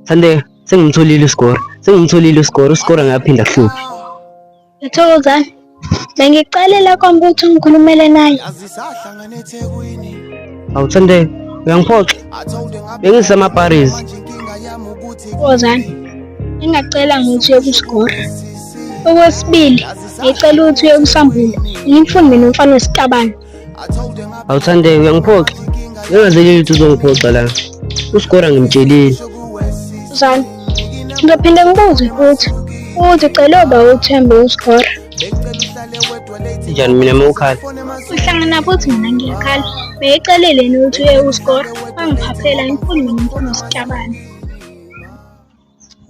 Thandeka, sengimtholile uSgora. Sengimtholile uSgora. USgora ngaphinda kuhluphe. Thokozani. Bengicelela kwami ukuthi ngikhulumele naye. Awu Thandeka, uyangiphoxa. BengisemaParis. Thokozani. Ngingacela ukuthi uye kuSgora. Okwesibili, ngicela ukuthi uye kuSambulo. Ngimfuni mina umfana wesitabane. Awu Thandeka, uyangiphoxa. Ngingazeleli ukuthi uzongiphoxa la. USgora ngimtshelile. Thokozani. Ngizophinde ngibuze futhi ukuthi ucele uba uthembe uSgora. Njani mina mawukhala? Uhlangana futhi mina ngiyakhala. Bengicelile yini ukuthi uye kuSgora. Wangiphaphela ngifuni mina umfana wesitabane.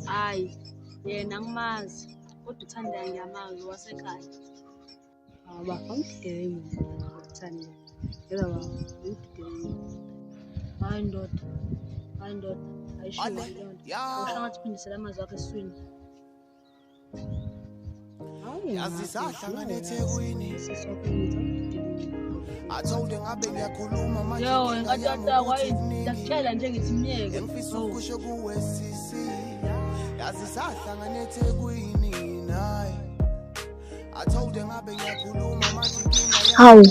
Hayi, yena angimazi kodwa uThandeka ngiyamazi wasekhaya. Hawu bafo awubugebengu uThandeka. Yebo baba, ubugebengu. Hayi ndoda, hayi ndoda, ayishiwo leyo nto. Awusho ngathi uphindisela amazwi akho esiswini. Yazi sahlangana eThekwini. Athole ngabe ngiyakhuluma manje. Yo, ngatata kwayi ngiyakutshela nje ngithi myeke. Engifisa ukusho kuwe sisi. Yazi sahlangana eThekwini naye. Athole ngabe ngiyakhuluma manje inkinga yami. Hawu.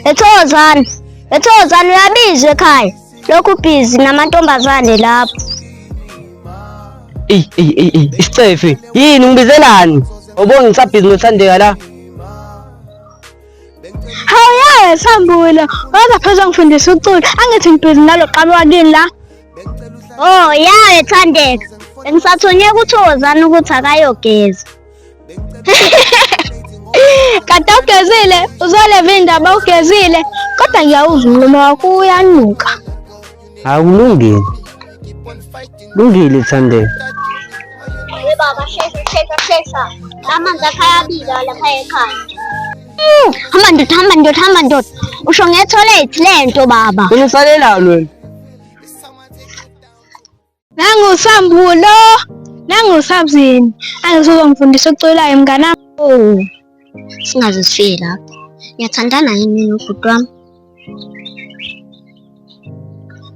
Ethokozani. Ethokozani uyabizwa ekhaya. Lokhu busy namantombazane lapho. Ey ey ey ey isicefe. Yini ungibizelani? Ubonga ngisabhizi noThandeka la. Hawu yawe Sambulo, waza phezulu ngifundisa ukucula. Angithi ngibhizi nalo qaba wakini la. Oh, yawe Thandeka. Bengisathunywe kuThokozani ukuthi akayogeza. Kade ugezile, uzoleva indaba ugezile, kodwa ngiyawuzwa umlomo wakho uyanuka. Akulungile. Lungile Thandeka. Hey baba, shesha shesha shesha. Amanzi akho ayabila lapha ekhaya. Hamba ndoda, hamba ndoda, hamba ndoda. Usho ngethoyilethi le nto baba. Usalelani wena? Nangusambulo, nangusabzini. Angizozongifundisa ukuculayo mnganami. Oh. Singaze sifike lapho. Ngiyathandana yini nobhuti wami?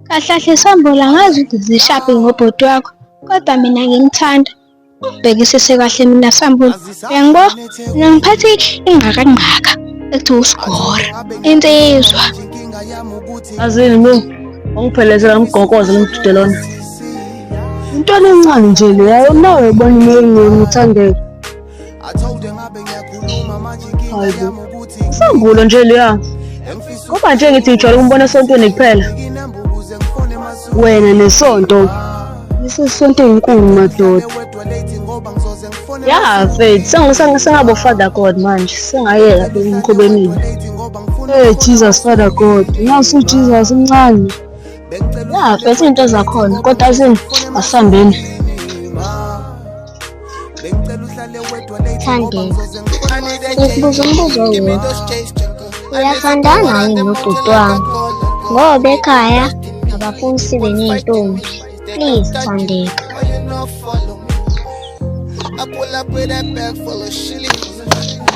Kahle kahle Sambulo angazi ukuthi zishaphi ngobhuti wakho, kodwa mina ngimthanda. Ubhekisise kahle mina Sambulo. Uyangibona? Mina ngiphathe ingqakangqaka ethi uSgora. Insizwa. Azini mo, ungiphelezela ngimgokoze ngimdude lona. Intwana encane nje leya nawe bona imeyini uThandeka. Hayibo. Sambulo nje leya. Ngoba nje ngithi ngijwayele ukumbona esontweni kuphela. Wena nesonto. Lesi sonto enkulu madoda. Ya mfethu, sengabo Father God manje, sengayeka imikhuba emibi. Hey Jesus Father God, nasu Jesus umncane. Ya mfethu izinto zakhona, kodwa azini asihambeni. Thandeka, ngikubuza umbuzo owodwa. Uyathandana yini nobhuti wami? Ngoba ekhaya abafuni sibe ney'ntombi. Please Thandeka.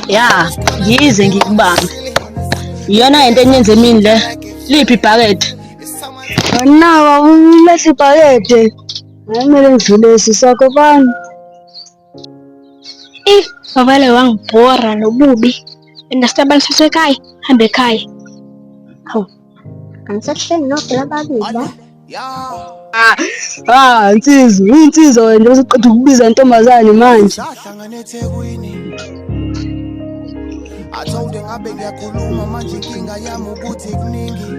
Ya, ngize ngikubambe. Iyona into enyenze emini le. Liphi ibhakede? Nawa umlahla ibhakede. Kumele ngidlule sisakho bani? Ih, wavele wangibhora nobubi. Wena sitabani sasekhaya, hamba ekhaya. Hawu. Angisahleli nodwa ababili la. Ah, insizwa, uyinsizwa wena usuqeda ukubiza intombazane manje. Sahlangana eThekwini. Athole ngabe ngiyakhuluma manje inkinga yami ukuthi kuningi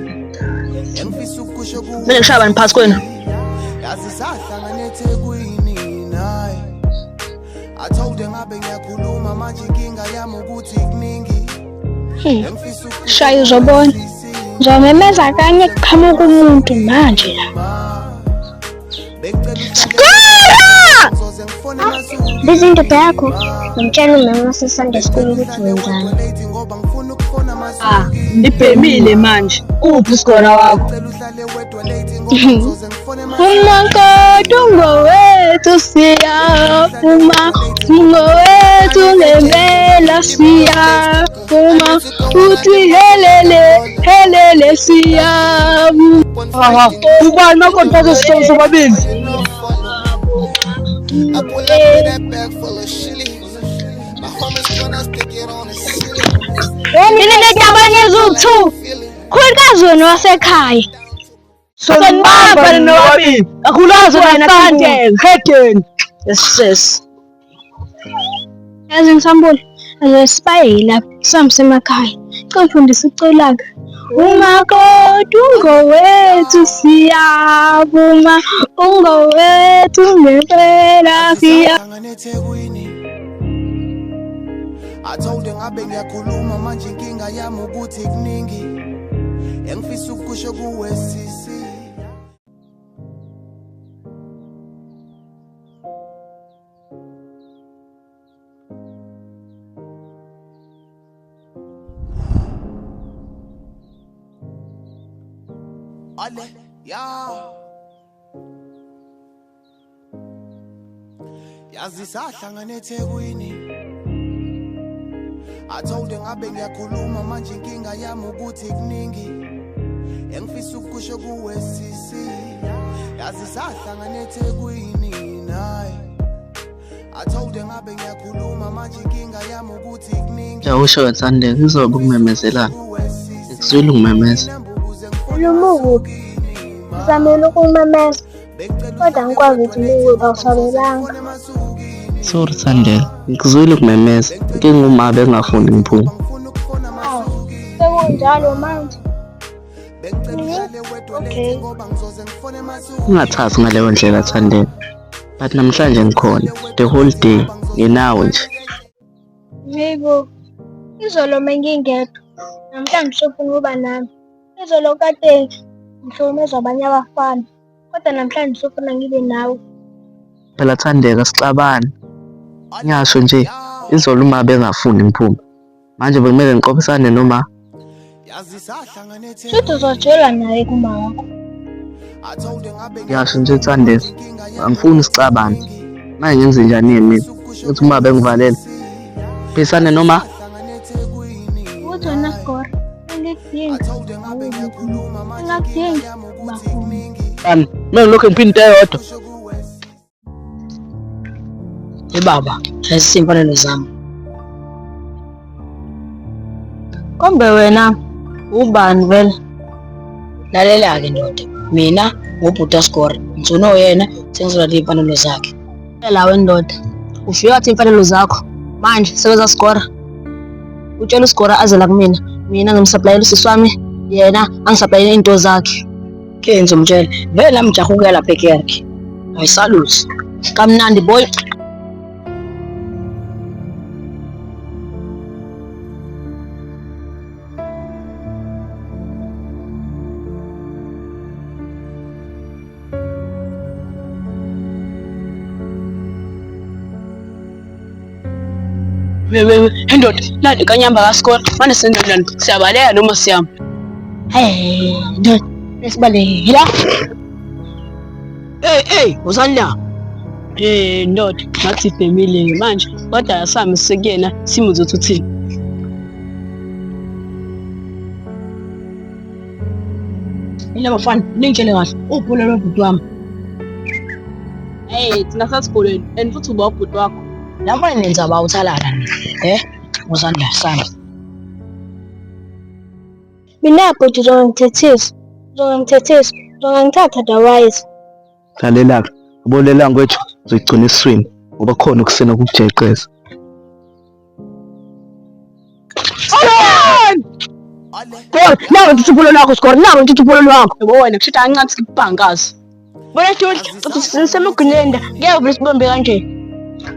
engifisa ukusho kuwe. Kumele ngishaya bani phasi kwenu? Yazi sahlangana eThekwini naye. Athole ngabe ngiyakhuluma manje inkinga yami ukuthi kuningi engifisa ukusho Shaya uzobona. Ngizomemeza kanye kuqhamuka umuntu manje la. Skora! Biza indoda yakho, ngimtshela umama wase-Sunday school ukuthi wenzani. Ah, ibhemile manje. Uphi usigora wakho? Umakoti ungowethu siyavuma, ungowethu ngempela siyavuma, uthi helele, helele siyavuma. Ubani makoti bazo sobabili? I pull up with that bag full of shillings. My homies gonna stick it on the ceiling. Mina ngitabane eziwu-two. Khulukazi wena wasekhaya. Sonibamba nobabili. Kakhulukazi wena Sandel. Hedeni. Yes sis. Yazi ngisambule, asibaye lapha, sihambe emakhaya. Cela ufundise uculaka. Umakoti ungowethu siyavuma, ungowethu ngempela siya. Hlangana eThekwini. I told her ngabe ngiyakhuluma manje inkinga yami ukuthi kuningi engifisa ukusho kuwe sisi. Ale, ya. Yazi sahlangana eThekwini. I told her ngabe ngiyakhuluma manje inkinga yami ukuthi kuningi engifisa ukusho kuwe sisi. Yazi sahlangana eThekwini naye. I told her ngabe ngiyakhuluma manje inkinga yami ukuthi kuningi. Yawusho Thandeka, ngizobe ukumemezelana. Ngikuzwile ungimemeza. Noma ukuphi, ngizamile ukumemeza, kodwa angikwazi ukuthi ngikuphi awusabelanga. Sorry Thandeka, ngikuzwile ukumemeza. Inkinga uma bengafuni ngiphume. Awu, sekunjalo manje. Okay. Ungathathi ngaleyo ndlela Thandeka. But namhlanje ngikhona the whole day nginawe nje. Yebo, izolo bengingedwa, namhlanje usufuna ukuba nami. Izolo kade ngihlukumezwa abanye abafana, kodwa namhlanje usufuna ngibe nawe. Phela Thandeka sixabane. Ngiyasho nje izolo uma bengafuni ngiphume. Manje bekumele ngiqophisane noma Shuthi uzojola naye kuma wakho. Ngiyasho nje Thandeka, angifuni sixabane. Manje ngenze njani mina? Uthi uma bengivalela. Phisane noma Ukuthi wena Sgora, bengikudinga, ngingakudingi, bafuna. Ani, mina ngilokhu ngiphinda into eyodwa. Hey baba, lezi imfanelo zami. Kombe wena ubani vele? Lalela-ke ndoda, mina ngubhuti Sgora, ngithunywe uyena sengizolanda iy'mfanelo zakhe. La wendoda. Ufike wathi imfanelo zakho. Manje sebenza Sgora. Utshela uSgora aze la kumina. Mina ngimsaplayela usisi wami, yena angisaplayele into zakhe. Ke ngizomtshela, vele nami ngijaha ukuya lapha ekerke. Ayisalusi. Kamnandi boy. Wewe ndoda, nandi kanyamba kaSkora, manje senzenjani? Siyabaleka noma siyama? Hey, ndoda, sibalekela. Hey hey, wozani la. Eh ndoda, ngathi ibhemile manje, kodwa asami sekuyena simuzwe ukuthi uthini. Yini bafana, ningitshele kahle, ubhula lo bhuti wami. Hey, thina sasikolweni and futhi uba ubhuti wakho. La mfana nenza ba uthalala nina. Eh? Wozani la sami. Mina bhuti uzongithethisa, uzongithethisa, uzongithatha otherwise. Lalela-ke, yabo le language uzoyigcina esiswini ngoba khona ukusina kukujeqeza. Skor, nawe ngithatha upholo lwakho Skor, nawe ngithatha upholo lwakho. Yabo wena kushuthi kancane sikubhankazi. Bona Thuli, uthi sisemugcinenda, ngeke vele sibambe kanje.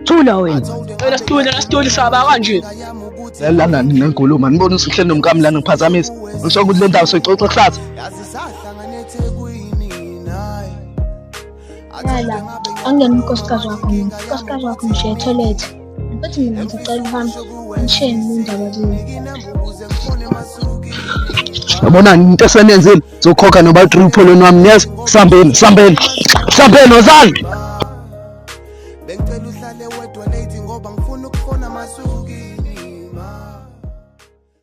Thula wena. Wena sithule, sithule saba kanje. Lana nenkulumo, nibona ukuthi uhleli nomkami lana ngiphazamisa. Ngisho ukuthi le ndawo soyixoxa kusasa. Yazi sahlangana eThekwini naye. Lala, angena unkosikazi wakho mina. Unkosikazi wakho ngishiye ethoyilethi. Futhi mina ngicela uhambe ngishiye nendaba zenu. Yabona into esenenzile, zokhokha noba 3 upholweni wami niyeza. Sambeni, sambeni. Sambeni wozani. Bengicela uhlale wedwa late ngoba ngifuna ukufona masukini ma.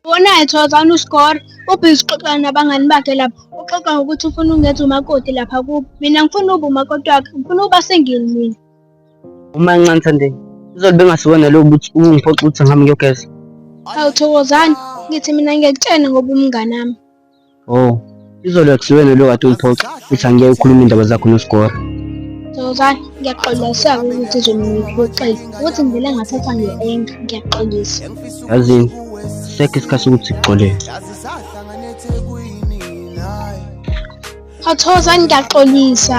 Wona ethozana uSgora, ubhizi uxoxa nabangani bakhe lapha. Uxoxa ngokuthi ufuna ukungenza umakoti lapha kubo. Mina ngifuna ukuba umakoti wakhe, ngifuna ukuba single mina. Uma ncane Thandeka, izolo bengasiwena lo ukuthi ungiphoxa ukuthi ngihambe ngiyogeza. Hawu Thokozani, ngithi mina ngiyakutshena ngoba umngane wami. Oh, izolo akusiwena lo kade ungiphoxa ukuthi angiyeke ukukhuluma indaba zakho noSigora. Thokozani, ngiyaxolisa ukuthi izolo ngikuphoxile. Ukuthi ngivele ngathathwa nge-anger, ngiyaxolisa. Yazini, sekho isikhathi sokuthi sikuxolele. Hawu Thokozani, ngiyaxolisa.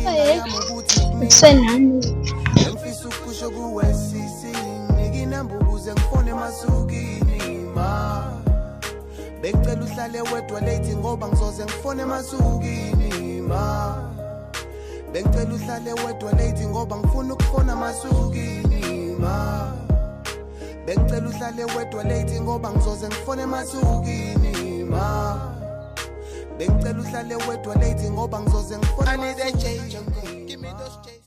Eh, kusenami. Engifisa ukusho kuwe sisi ngikinamba ukuze ngifone emasukini ma bengicela uhlale wedwa late ngoba ngizoze ngifone emasukini ma bengicela uhlale wedwa late ngoba ngifuna ukufona emasukini ma bengicela uhlale wedwa late ngoba ngizoze ngifone emasukini ma bengicela uhlale wedwa late ngoba ngizoze ngifone I need a change. Give me those change.